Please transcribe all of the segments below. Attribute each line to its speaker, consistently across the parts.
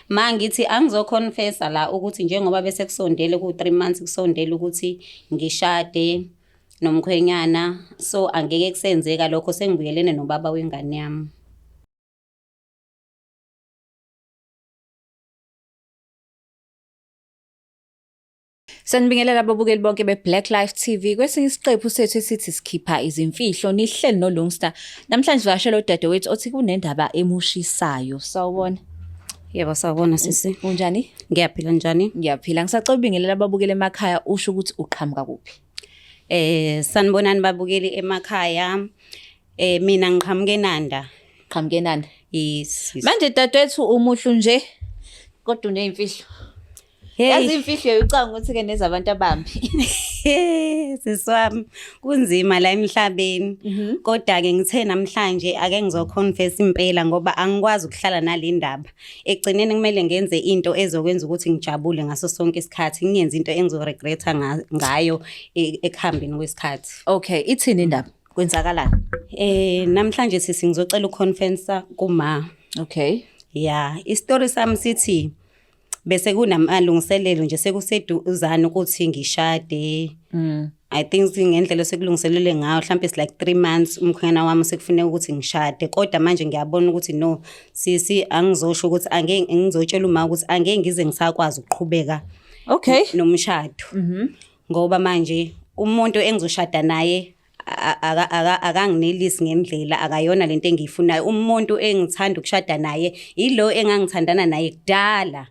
Speaker 1: Ma ngithi angizoconfessa la ukuthi njengoba bese kusondele ku-3 months kusondele ukuthi ngishade nomkhwenyana, so angeke kusenzeka lokho, sengibuyelene nobaba wengane yami.
Speaker 2: Sanibingelela ababukeli bonke be-Black Life TV. Kwesinye isiqephu sethu esithi sikhipha izimfihlo nihleli noLungster. Namhlanje sivakashela udadewethu othi kunendaba emushisayo. Sawubona.
Speaker 1: Yebo, sawubona sisi.
Speaker 2: Unjani?
Speaker 1: Ngiyaphila, njani?
Speaker 2: Ngiyaphila. Ngisacela ubingelela ababukeli emakhaya usho ukuthi uqhamuka kuphi.
Speaker 1: Sanibonani babukeli emakhaya. Mina ngiqhamuke eNanda.
Speaker 2: Qhamuke eNanda.
Speaker 1: Yes.
Speaker 2: Manje dadewethu umuhlu nje kodwa uneyimfihlo.
Speaker 1: Hey.
Speaker 2: Yazi imfihlo ucanga ukuthi ke nezabantu abambi.
Speaker 1: Sisi wami, kunzima la emhlabeni. Kodwa ke ngithe namhlanje ake ngizoconfess impela ngoba angikwazi ukuhlala nale ndaba. Ekugcineni kumele ngenze into ezokwenza ukuthi ngijabule ngaso sonke isikhathi, ngingenzi into engizoregreta ngayo ekuhambeni kwesikhathi.
Speaker 2: Okay, ithini indaba? Kwenzakalani?
Speaker 1: Namhlanje sisi ngizocela ukuconfessa kuma.
Speaker 2: Okay.
Speaker 1: Yeah, isitori sami sithi bese kunamalungiselelo nje sekuseduzane ukuthi ngishade. I think ngendlela sekulungiselele ngayo mhlawumbe it's like 3 months umkhwenyana wami sekufuneka ukuthi ngishade, kodwa manje ngiyabona ukuthi no sisi, angizosho ukuthi angeke ngizotshela uma ukuthi angeke ngize ngisakwazi ukuqhubeka nomshado. Ngoba manje umuntu engizoshada naye akanginelisi ngendlela, akayona lento engiyifunayo. Umuntu engithanda ukushada naye yilo engangithandana naye kudala.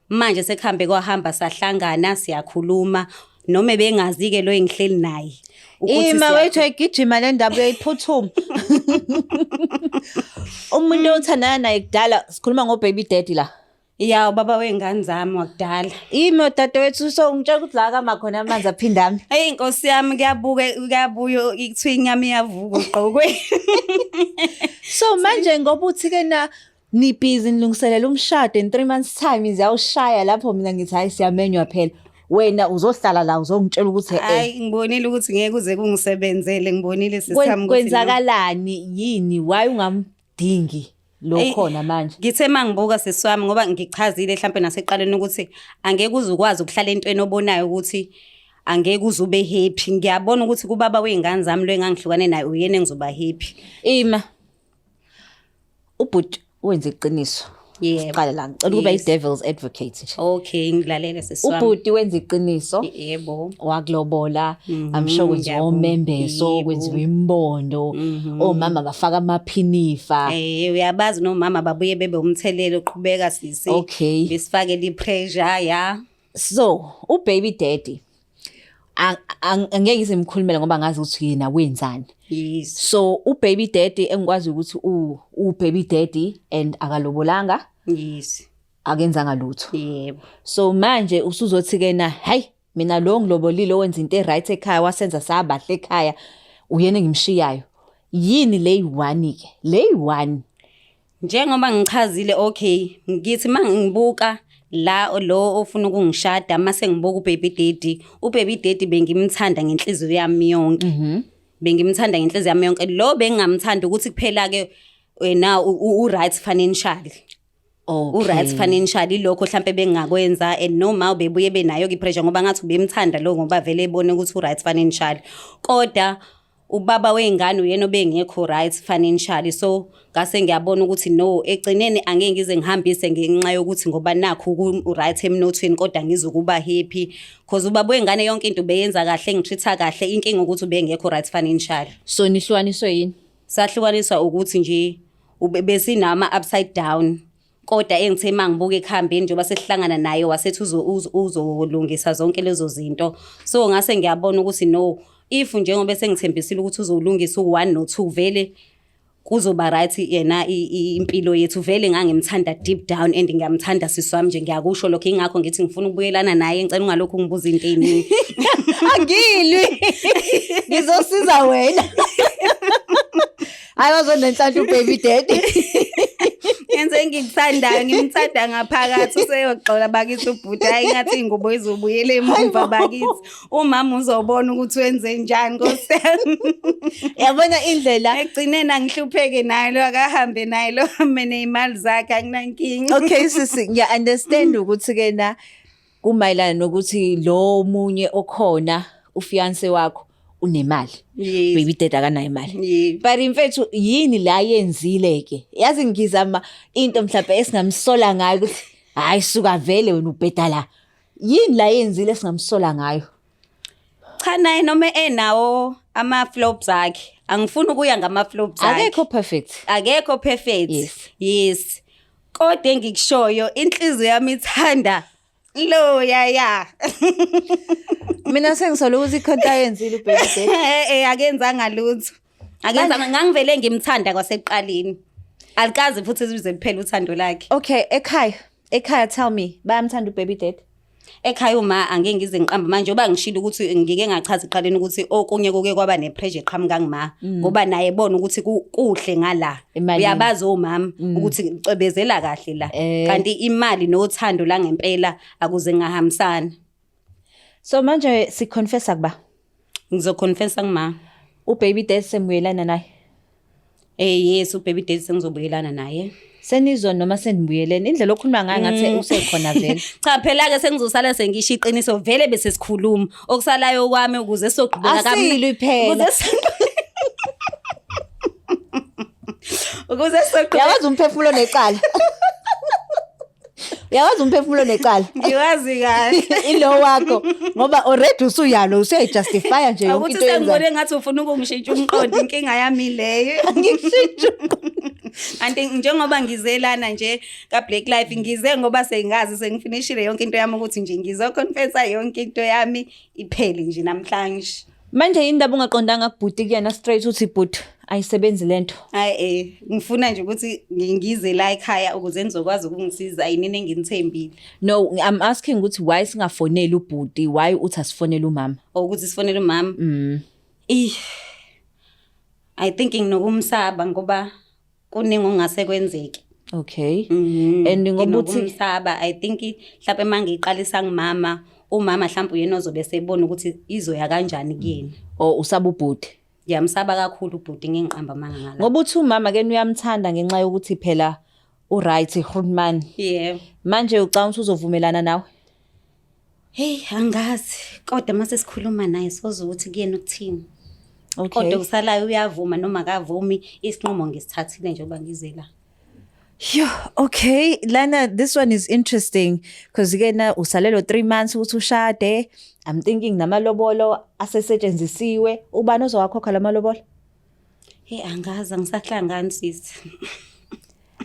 Speaker 1: Manje sekuhambe kwahamba sahlangana siyakhuluma, noma bengazi-ke lo engihleli naye ukuthi
Speaker 2: Ima wethu ayigijima le ndaba uyayiphuthuma. Umuntu othandana naye kudala, sikhuluma ngo baby daddy la.
Speaker 1: Ya, ubaba wey'ngane zami wakudala.
Speaker 2: Imo dadewethu, so ungitshela ukuthi la kama khona amanzi aphindami.
Speaker 1: Eyi nkosi yami, kuyabuka kuyabuya, kuthiwa inyama iyavuka uqokwe.
Speaker 2: So manje ngoba uthi ke na nibhizi nilungiselela umshado in 3 months time izawushaya lapho, mina ngithi hayi siyamenywa phela. Wena uzohlala la uzongitshela ukuthi
Speaker 1: Hayi, ngibonile ukuthi ngeke kuze kungisebenzele, ngibonile sisi wami ukuthi no.
Speaker 2: Kwenzakalani, yini, why ungamdingi lo khona manje?
Speaker 1: Ngithe mangibuka sisi wami, ngoba ngichazile mhlampe naseqaleni ukuthi angeke uze ukwazi ukuhlala entweni obonayo ukuthi angeke uze ube happy. Ngiyabona ukuthi kubaba wey'ngane zami lo engangihlukane naye uyena engizoba happy.
Speaker 2: Ima. Ubhuti wenza iqiniso.
Speaker 1: Yebo.
Speaker 2: Siqale la, ngicela ukuba i-devil's advocate nje.
Speaker 1: Okay, ngilalele sisi wami.
Speaker 2: Ubhuti wenza iqiniso.
Speaker 1: Yebo.
Speaker 2: Wakulobola, I'm sure kwenziwa
Speaker 1: Ngiyabonga.
Speaker 2: umembeso, kwenziwa imbondo, omama bafaka amaphinifa.
Speaker 1: Uyabazi nomama babuye bebe umthelelo, uqhubeka sisi. Besifakele i-pressure ya.
Speaker 2: So, ubaby daddy angeke ngizimkhulumele ngoba ngazi ukuthi yena wenzani. So ubaby daddy engikwazi ukuthi u baby daddy and akalobolanga. Akenzanga lutho. So manje usuzothi ke na hayi mina lo ngilobolile owenza into e-right ekhaya wasenza sabahle ekhaya uyena engimshiyayo. Yini le yi-one ke? Le yi-one.
Speaker 1: Njengoba ngichazile, okay, ngithi mangibuka la lo ofuna ukungishada, mase ngibuka ubaby daddy, ubaby daddy bengimthanda ngenhliziyo yami yonke. Bengimthanda ngenhliziyo yami yonke. Lo bengingamthanda ukuthi kuphela ke wena u right financially. U right financially lokho mhlambe bengingakwenza, and noma ubebuye benayo ke pressure ngoba ngathi ubemthanda lo ngoba vele ebone ukuthi u right financially. Kodwa ubaba wey'ngane uyena obengekho right financially, so ngase ngiyabona ukuthi no, ekugcineni angeke ngize ngihambise ngenxa yokuthi ngoba nakhu ku-right emnothweni, kodwa ngizokuba happy cause ubaba wey'ngane yonke into ubeyenza kahle, ngitreat-a kahle, inkinga ukuthi ubengekho right financially.
Speaker 2: So nihlukaniswe yini?
Speaker 1: Sahlukaniswa ukuthi nje besinama upside down, kodwa engithe mangibuka ekuhambeni njengoba sesihlangana naye wasethi uzolungisa zonke lezo zinto, so ngase ngiyabona ukuthi no, if njengoba sengithembisile ukuthi uzolungisa u-1 no-2 vele kuzoba right yena impilo yethu. Vele ngangimthanda deep down and ngiyamthanda sisi wami nje, ngiyakusho lokho, ingakho ngithi ngifuna ukubuyelana naye. Ngicela ungalokhu ungibuza into eyiningi.
Speaker 2: Angilwi. Ngizosiza wena. Hayi wazonenhlanhla ubaby daddy.
Speaker 1: Ngenze engikuthandayo, ngimthanda ngaphakathi useyoxola bakithi ubhuti. Hayi ngathi ingubo izobuyela emuva bakithi. Umama uzobona ukuthi wenze njani Nkosi yami.
Speaker 2: Yabona indlela
Speaker 1: Ekugcineni angihlupheke naye lo akahambe naye lo hambe ney'mali zakhe anginankinga.
Speaker 2: Okay sisi ngiya understand ukuthi ke na kumayelana nokuthi lo munye okhona ufiance wakho unemali.
Speaker 1: Yes.
Speaker 2: Baby dad akanayo imali.
Speaker 1: Yebo.
Speaker 2: But mfethu yini la yenzile ke? Yazi ngizama into mhlawumbe esingamsola ngayo ukuthi hayi suka vele wena ubheda la. Yini la yenzile esingamsola ngayo?
Speaker 1: Cha naye noma enawo ama-flops akhe. Angifuni ukuya ngama-flops akhe.
Speaker 2: Akekho perfect.
Speaker 1: Akekho perfect.
Speaker 2: Yes.
Speaker 1: Yes. Kodwa engikushoyo inhliziyo yami ithanda lo ya ya.
Speaker 2: Mina sengisola ukuthi ikhonto ayenzile ubaby dad.
Speaker 1: Eh eh akenzanga lutho. Akenzanga ngangivele ngimthanda kwasekuqaleni. Alikaze futhi lize liphele uthando lakhe.
Speaker 2: Okay, ekhaya. Ekhaya tell me, bayamthanda ubaby dad?
Speaker 1: Ekhaya uma angeke ngize ngiqambe manje oba ngishilo ukuthi ngike ngachaza eqaleni ukuthi okunye kuke kwaba nepressure eqhamuka ngima ngoba naye ebona ukuthi kuhle ngala.
Speaker 2: Emalini.
Speaker 1: Uyabazi omama ukuthi cwebezela kahle la. Kanti imali nothando la ngempela akuze ngahambisana.
Speaker 2: So manje siconfessa kuba
Speaker 1: Ngizoconfessa ngima.
Speaker 2: ubaby dad semuyelana naye.
Speaker 1: Eh yes ubaby dad sengizobuyelana naye.
Speaker 2: Senizwa noma senibuyelene indlela okhuluma ngayo ngathi usekhona vele.
Speaker 1: Cha phela ke sengizosala sengisho iqiniso vele bese sikhuluma okusalayo kwami ukuze soqhubeka
Speaker 2: Asilwi phela.
Speaker 1: Ukuze soqhubeka
Speaker 2: Uyawazi umphefumulo necala. Uyawazi umphefumulo necala.
Speaker 1: Ngiwazi kahle.
Speaker 2: Ilo wakho ngoba already usuyalo usuyajustify nje yonke
Speaker 1: Ukuthi
Speaker 2: into oyenzayo.
Speaker 1: sengibone ngathi ufuna ukungishintsha umqondo inkinga yami leyo.
Speaker 2: Angikushintsha.
Speaker 1: Anti njengoba ngizelana nje ka Black Life ngize ngoba sengazi sengifinishile yonke into yami ukuthi nje ngizoconfessa yonke into yami iphele nje namhlanje.
Speaker 2: Manje indaba ungaqondanga kubhuti kuyena straight uthi bhuti ayisebenzi lento.
Speaker 1: Hayi eh ngifuna nje ukuthi ngize la ekhaya ukuze nizokwazi ukungisiza yinini enginithembile
Speaker 2: No, I'm asking ukuthi why singafoneli ubhuti, why uthi asifonele umama?
Speaker 1: ukuthi sifonele umama. Eh I think nginokumsaba ngoba kuningi okungase kwenzeke.
Speaker 2: Okay.
Speaker 1: Mhm.
Speaker 2: And ngoba uthi
Speaker 1: Nginokumsaba I think mhlawumbe mangiqalisa ngimama umama mhlawumbe uyena ozobe sebona ukuthi izoya kanjani kuyena.
Speaker 2: oh usaba ubhuti.
Speaker 1: Ngiyamsaba kakhulu ubhuti ngingiqamba amanga ngala.
Speaker 2: Ngoba uthi umama ke uyamthanda ngenxa yokuthi phela uright Grootman.
Speaker 1: Yebo.
Speaker 2: Manje ucabanga ukuthi uzovumelana nawe?
Speaker 1: Hey angazi kodwa mase sikhuluma naye soza ukuthi kuyena ukuthini.
Speaker 2: Okay.
Speaker 1: Kodwa kusalayo uyavuma noma akavumi isinqumo ngisithathile njengoba ngize la.
Speaker 2: Yo, okay. Lana, this one is interesting because ke na usalelo 3 months ukuthi ushade. I'm thinking namalobolo asesetshenzisiwe. Ubani ozowakhokha lamalobolo?
Speaker 1: Hey angazi angisahlangani sisi.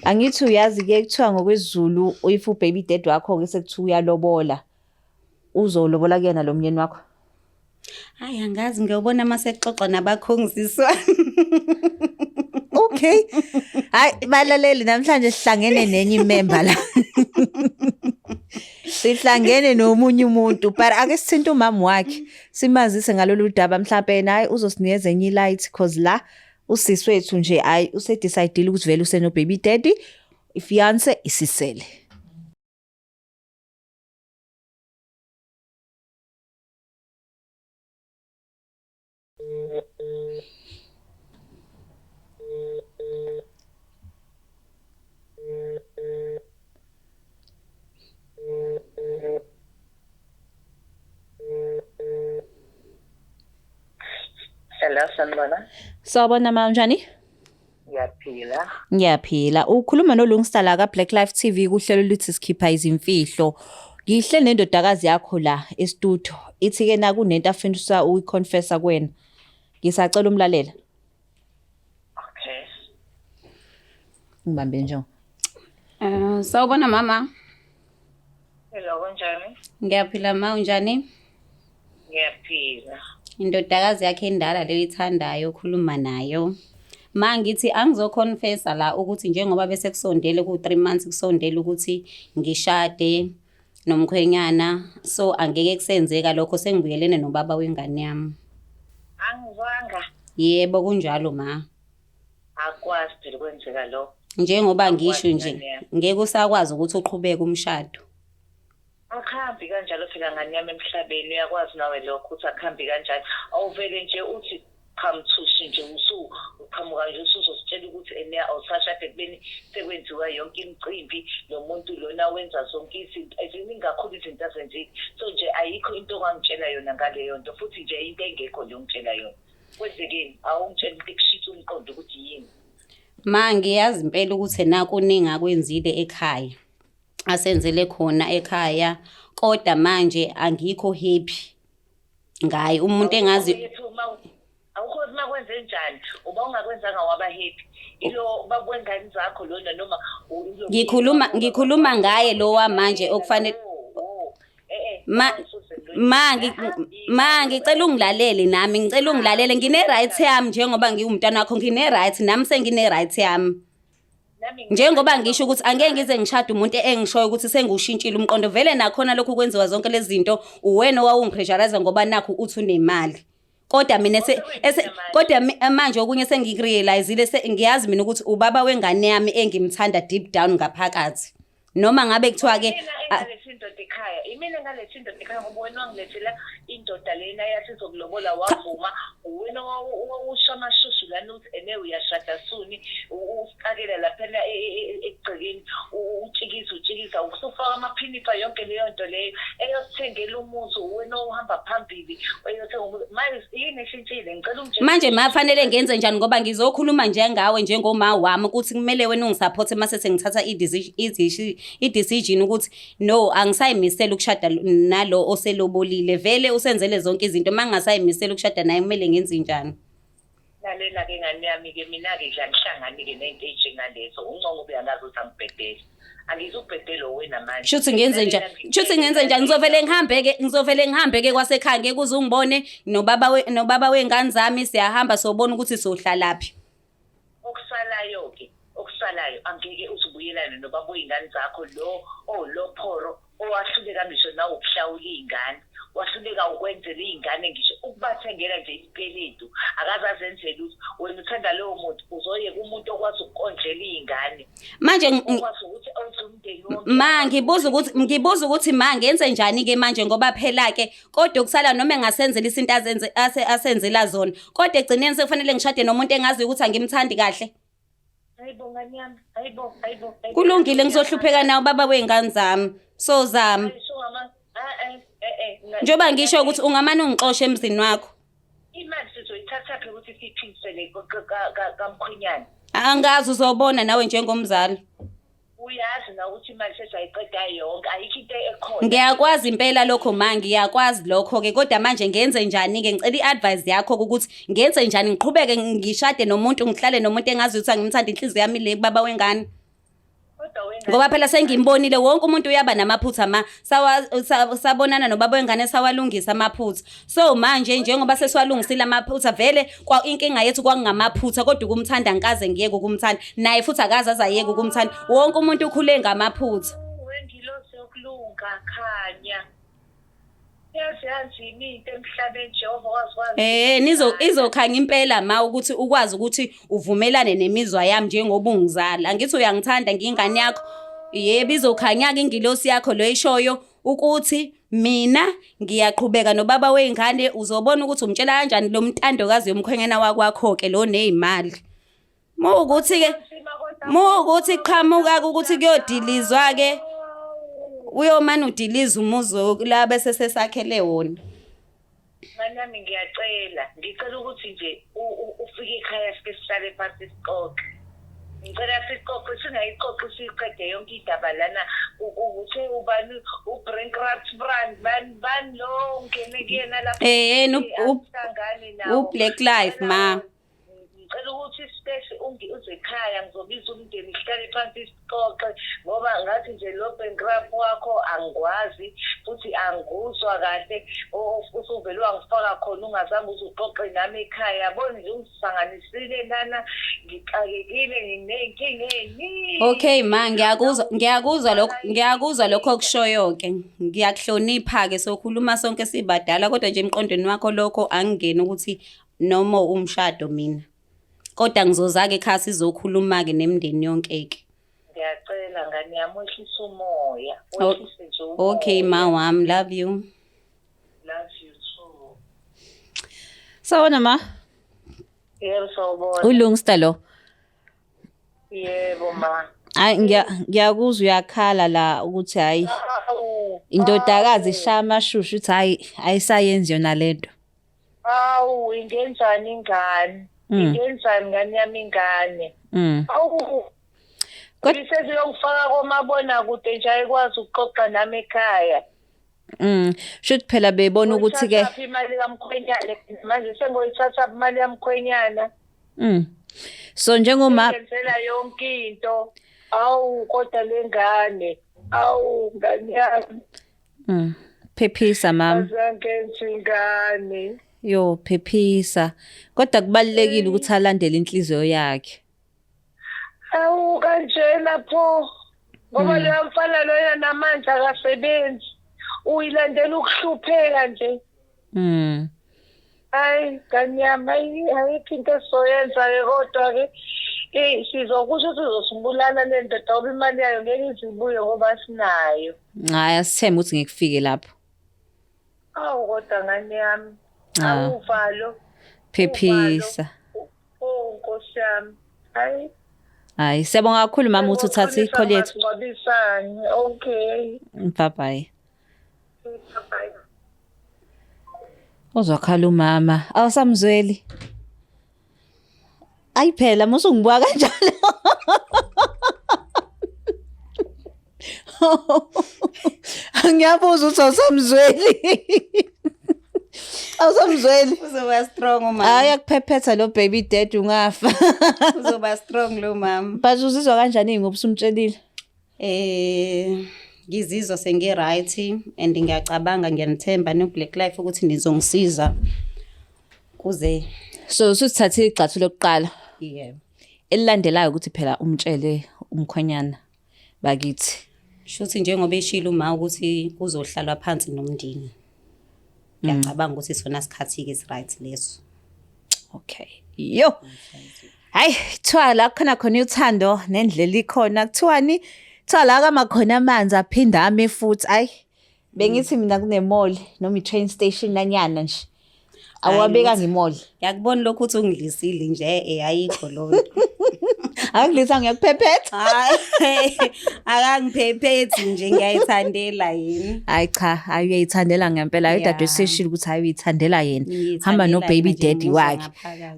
Speaker 2: Angithi uyazi ke kuthiwa ngokwesiZulu if ubaby dad wakho ke sekuthiwa uyalobola. Uzolobola kuyena lo myeni wakho.
Speaker 1: Hayi angazi ngiyobona mase xoxa nabakhongisiswa.
Speaker 2: Okay. Hayi balaleli namhlanje sihlangene nenye imember la. Sihlangene nomunye umuntu but ake sithinte umama wakhe simazise ngalolu daba mhlawumbe naye uzosinikeza enye light cause la usisi wethu nje hayi usedecide ukuthi vele useno baby daddy ifiance isisele.
Speaker 3: Hello, sanibona.
Speaker 2: Sawubona mama njani?
Speaker 3: Ngiyaphila.
Speaker 2: Ngiyaphila. Ukhuluma noLungsta la ka Black Life TV kuhlelo luthi sikhipha izimfihlo. Ngihle nendodakazi yakho la e-studio. Ithi ke na kunento afisa uyiconfessa kuwena. Ngisacela umlalela.
Speaker 3: Okay.
Speaker 2: Ngibambe nje.
Speaker 1: Eh sawubona mama.
Speaker 3: Hello, kunjani?
Speaker 1: Ngiyaphila ma unjani?
Speaker 3: Ngiyaphila.
Speaker 1: Indodakazi yakhe endala leyo ithandayo okhuluma nayo. Ma ngithi angizoconfessa la ukuthi njengoba bese kusondele ku 3 months kusondele ukuthi ngishade nomkhwenyana so angeke kusenzeka lokho sengibuyelene nobaba wengane yami.
Speaker 3: Angizwanga.
Speaker 1: Yebo kunjalo ma.
Speaker 3: Akwazi phela kwenzeka lokho.
Speaker 1: Njengoba ngisho
Speaker 3: Awukwazi
Speaker 1: nje,
Speaker 3: ngane yami.
Speaker 1: ngeke usakwazi ukuthi uqhubeke umshado.
Speaker 3: Akuhambi kanjalo phela ngane yami emhlabeni, uyakwazi nawe lokho ukuthi akuhambi kanjalo. Awuvele nje uthi qhamthushi nje uqhamuka nje usuzositshela ukuthi ene awusashade ekubeni sekwenziwa yonke imicimbi, lo muntu lona wenza zonke izinto, ziningi kakhulu izinto azenzile. So nje ayikho into ongangitshela yona ngaleyo nto, futhi nje into engekho le ongitshela yona. Kwenzekeni? Awungitshela into ekushintsha umqondo ukuthi yini.
Speaker 1: Ma, ngiyazi impela ukuthi ena kuningi akwenzile ekhaya, asenzele khona ekhaya, kodwa manje angikho happy ngaye umuntu engazi.
Speaker 3: Awukho uma kwenze njani, uba ungakwenzanga waba happy ilo bakwengane zakho lona noma
Speaker 1: Ngikhuluma ngaye lo wamanje okufanele Ma ma ma ngicela ungilalele nami, ngicela ungilalele, ngine right yami njengoba ngiwumntwana wakho, ngine right nami, sengine right yami. Njengoba ngisho ukuthi angeke ngize ngishade umuntu engishoyo ukuthi sengiwushintshile umqondo vele, nakhona lokhu kwenziwa zonke lezi zinto uwena owawungipressurize ngoba nakhu uthi unemali. Kodwa mina kodwa manje okunye sengikurealizile, ngiyazi mina ukuthi ubaba wengane yami engimthanda deep down ngaphakathi. Noma ngabe kuthiwa ke
Speaker 3: Imina engaletha indoda ekhaya, imina engaletha indoda ekhaya, ngoba wena wangilethela indoda lena yasizokulobola wavuma. Wena owawusho amashushu lana uthi ene uyashada suni, usixakela laphana egcekeni, utshikiza utshikiza, usufaka amaphinifa, yonke leyo nto leyo eyosithengela umuzi, wena owuhamba phambili eyothenga umuzi. Manje yini eshintshile? Ngicela ungitshele.
Speaker 1: Manje ma, fanele ngenze njani? Ngoba ngizokhuluma njengawe, njengoma wami, ukuthi kumele wena ungisupporte mase sengithatha i-decision ukuthi no, angisayimisela ukushada nalo oselobolile, vele usenzele zonke izinto. Uma ngingasayimisela ukushada naye, kumele ngenze njani?
Speaker 3: Lalela-ke ngane yami-ke, mina-ke nje angihlangani-ke ney'nto ey'njengalezo. Uncongo ubuyangazi ukuthi angibhedeli, angizubhedela wena manje.
Speaker 1: Shuthi ngenze njani? Shuthi ngenze njani? Ngizovele ngihambe-ke, ngizovele ngihambe-ke kwasekhaya, ngeke uze ungibone nobaba wey'ngane zami. Siyahamba, sobona ukuthi sohlalaphi.
Speaker 3: Okusalayo-ke, okusalayo, angeke uzubuyelane nobaba wey'ngane zakho lo lo phoro owahluleka ngisho nawe ukuhlawula iy'ngane, wahluleka ukwenzela iy'ngane ngisho ukubathengela nje isipeletu, akaze azenzele lutho. Wena uthanda lowo muntu, uzoyeka umuntu okwazi ukukondlela iy'ngane,
Speaker 1: Manje
Speaker 3: okwazi ukuthi ondle umndeni wonke?
Speaker 1: Ma, ngibuza ukuthi ma, ngenze njani-ke manje? Ngoba phela-ke kodwa kusala noma engasenzela isinto azenze asenzela zona, kodwa ekugcineni sekufanele ngishade nomuntu engaziyo ukuthi angimthandi kahle.
Speaker 3: Hayibo ngane yami, hayibo, hayibo, hayibo.
Speaker 1: Kulungile, ngizohlupheka nawe baba wey'ngane zami, sozama.
Speaker 3: Hayi, sungama ah eh eh eh
Speaker 1: Njengoba ngisho ukuthi ungamane ungixoshe emzini wakho.
Speaker 3: Imali sizoyithathaphi ukuthi siyiphindisele kamkhwenyana?
Speaker 1: Angazi, uzobona nawe njengomzali.
Speaker 3: Uyazi na ukuthi imali sesayiqeda yonke, ayikho into ekhona.
Speaker 1: Ngiyakwazi impela lokho ma, ngiyakwazi lokho-ke, kodwa manje ngenze njani-ke? Ngicela i-advice yakho ukuthi ngenze njani. Ngiqhubeke ngishade nomuntu, ngihlale nomuntu engazi ukuthi angimthandi, inhliziyo yami le kubaba wengane?
Speaker 3: Kodwa wena
Speaker 1: Ngoba phela sengimbonile, wonke umuntu uyaba namaphutha ma. Sabonana nobaba wengane, sawalungisa amaphutha. So manje njengoba sesiwalungisile amaphutha, vele kwa inkinga yethu kwakungamaphutha, kodwa ukumthanda ngikaze ngiyeke ukumthanda, naye futhi akaze azayeke ukumthanda. Wonke umuntu ukhule ngamaphutha.
Speaker 3: Wengilosi yokulunga, khanya, yazi yanzima into emhlabeni, Jehova wazi wazi.
Speaker 1: Nizo izokhanya impela ma, ukuthi ukwazi ukuthi uvumelane nemizwa yami njengoba ungizala. Angithi uyangithanda, ngiyingane yakho? Yebo, izokhanya-ke ingilosi yakho lo ishoyo ukuthi mina ngiyaqhubeka nobaba wey'ngane. Uzobona ukuthi umtshela kanjani lo mntandokazi yomkhwenyana wakwakho-ke lo ney'mali. Muwukuthi-ke, muwukuthi qhamuka ukuthi kuyodilizwa-ke, uyomane udilize umuzi la bese sesakhele wona.
Speaker 3: Ngane yami, ngiyacela, ngicela ukuthi nje ufike ekhaya, sike sihlale phansi sixoxe. Ngicela sixoxe, singayixoxi siyiqede yonke indaba lana. Uthe ubani, u-bankrupt brand bani bani lo ungene kuyena lapho? Asihlangani nawo.
Speaker 1: U-Black Life, ma.
Speaker 3: Ngicela ukuthi space uze ekhaya, ngizobiza umndeni, sihlale phansi sixoxe, ngoba ngathi nje lo bankrupt wakho angikwazi futhi angikuzwa kahle. Usuvele wangifaka khona ungazange uze uxoxe nami ekhaya. Yabona nje ungisanganisile lana, ngixakekile, nginey'nkinga ey'ningi.
Speaker 1: Okay ma, ngiyakuzwa, ngiyakuzwa lokho, ngiyakuzwa lokho okushoyo-ke. Ngiyakuhlonipha-ke, sokhuluma sonke sibadala, kodwa nje emqondweni wakho lokho angingeni ukuthi noma umshado mina. Kodwa ngizoza-ke ekhaya sizokhuluma-ke nemindeni yonke-ke.
Speaker 3: Ngiyacela ngane yami wehlise umoya. Wehlise nje umoya.
Speaker 1: Okay ma wami, love you.
Speaker 3: Love you too.
Speaker 2: Sawona ma.
Speaker 3: Yebo sawubona.
Speaker 2: Ulungsta lo.
Speaker 3: Yebo ma.
Speaker 2: Hayi ngiyakuzwa uyakhala la ukuthi hayi indodakazi ishaya amashushu uthi hayi ayisayenzi yona lento.
Speaker 3: Awu ingenzani ingane? Ingenzani ngane yami ingane? Awu. Kodwa seziyongifaka komabonakude nje ayikwazi ukuxoxa nami ekhaya.
Speaker 2: Shuthi phela bebona ukuthi ke
Speaker 3: imali kamkhwenyana manje sengoyithatha imali yamkhwenyana.
Speaker 2: So njengoma
Speaker 3: ngenzela yonke into. Awu kodwa lengane. Awu ngane yami.
Speaker 2: Phephisa mama.
Speaker 3: Azangenza ingane.
Speaker 2: Yo phephisa. Kodwa kubalekile ukuthi alandele inhliziyo yakhe.
Speaker 3: Awu kanjena pho. Ngoba leyo mfana loya namandla akasebenzi. Uyilandela ukuhlupheka nje. Hayi nganyama ayikho into esizoyenza-ke kodwa-ke sizokusho ukuthi uzosibulala le ndoda ngoba imali yayo ngeke izibuye ngoba sinayo.
Speaker 2: Hayi asithembe ukuthi ngikufike lapho.
Speaker 3: Awu kodwa ngane yami. Awuvalo.
Speaker 2: Phephisa.
Speaker 3: Oh Nkosi yami. Hayi.
Speaker 2: Hayi siyabonga kakhulu mama ukuthi uthathe i-call yethu.
Speaker 3: Okay.
Speaker 2: Bye bye.
Speaker 3: Bye.
Speaker 2: Uzwakhala umama. Awusamzweli. Ayi phela musungibuka kanjalo. Ngiyabuza ukuthi awusamzweli. Awusamzweli.
Speaker 1: Uzoba strong umama.
Speaker 2: Hayi akuphephetha lo baby dad ungafa.
Speaker 1: Uzoba strong lo mama.
Speaker 2: But uzizwa kanjani ngoba usumtshelile?
Speaker 1: Ngizizwa sengi right and ngiyacabanga ngiyanithemba no Black Life ukuthi nizongisiza kuze
Speaker 2: so usuthathe igxathu lokuqala.
Speaker 1: Yebo.
Speaker 2: Elilandelayo ukuthi phela umtshele umkhwenyana bakithi.
Speaker 1: Shuthi njengoba eshilo uma ukuthi kuzohlalwa phansi nomndeni. Ngiyacabanga ukuthi sona sikhathi ke right leso.
Speaker 2: Okay. Yo. Hayi kuthiwa la khona khona uthando nendlela ikhona kuthiwani kuthiwa la kama khona amanzi aphinda ame futhi ayi bengithi mina kune mall noma i-train station nanyana nje awabeka nge-mall.
Speaker 1: Ngiyakubona lokhu uthi ungidlisile nje ayikho lo nto.
Speaker 2: Angidlisa ngiyakuphephetha.
Speaker 1: Hayi akangiphephethi nje ngiyayithandela yini.
Speaker 2: Hayi cha hayi uyayithandela ngempela hayi udade useshilo ukuthi hayi uyithandela yena. Hamba no baby daddy wakhe.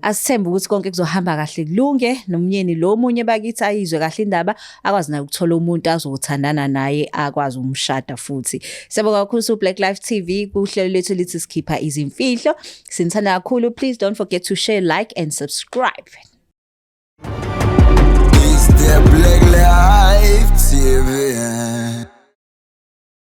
Speaker 2: Asithembe ukuthi konke kuzohamba kahle kulunge nomnyeni lo munye bakithi ayizwe kahle indaba akwazi naye ukuthola umuntu azothandana naye akwazi umshada futhi. Siyabonga kakhulu su Black Life TV kuhlelo lethu lithi sikhipha izimfihlo. Sinithanda kakhulu. Please don't forget to share, like and subscribe.
Speaker 4: It's the Black Life TV.